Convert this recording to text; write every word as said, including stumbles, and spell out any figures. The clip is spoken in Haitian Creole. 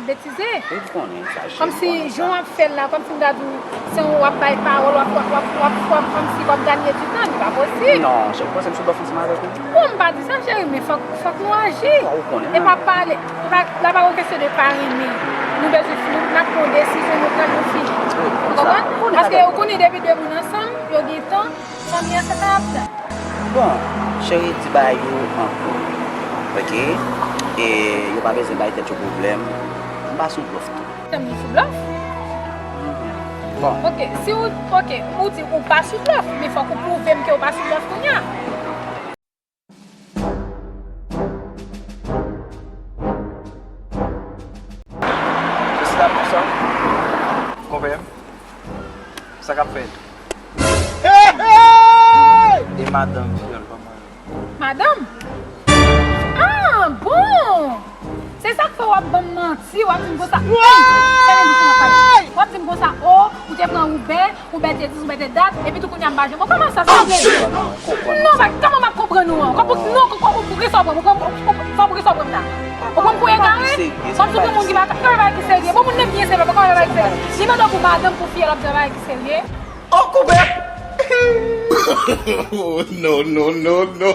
Betize. Ou konnen sa, cheri. Kòmsi jan w ap fè l la, kòmsi m ta di w, se w ap bay pawòl, w ap, w ap, w ap, w ap, w ap, kòmsi w ap ganye di tan, li pa posib. Non, cheri, ou panse m sou blòf ansanm avèk ou? Bon, m pa di sa, cheri, men fòk, fòk nou aji. Ou konnen. E pa pale, e pa, la pa yon kesyon de pa renmen. Nou bezwen fini, n ap pran yon desizyon, nou pran, nou fini. Ou konprann? Paske ou konnen depi de moun ansanm, yo gen tan, fanmi an se sa y ap tann. Bon, cheri, di bagay yo an kou. Oke? E yo pa bezwen bay tèt yo pwoblèm. M pa sou blòf tou. Tann li sou blòf? Bon. Oke, si ou, oke, ou di ou pa sou blòf, men fòk ou pwouve m ke ou pa sou blòf kounye a. Se sila pou sa? Konpè m? Sa k ap fèt? E madanm vyòl pa mwen. Madanm? Ah, bon! Se sa k fè w ap ban m manti, w ap di m konsa. Ey! Fèmen bouch ou nan pale. W ap di m konsa, o, ou te pran Uber, Uber te dis, Uber te dat, epi tou kounye a m pa jwenn. Bon, kòman sa, sa vle di? Non, sa, kòman m ap konprann ou an? Kòman, non, kòman, poukisa w pran m? Ou pran m, ou pran m, sa poukisa w pran m la? Ou pran m pou egare? Kòmsi ou pran moun ki pa ka fè bagay ki serye. Bon, moun nan byen serye, pa ka fè bagay ki serye. Li mande w pou madanm, pou fiyèl, w ap di bagay ki serye. Oh, Koubèt! Oh, no, no, no, no.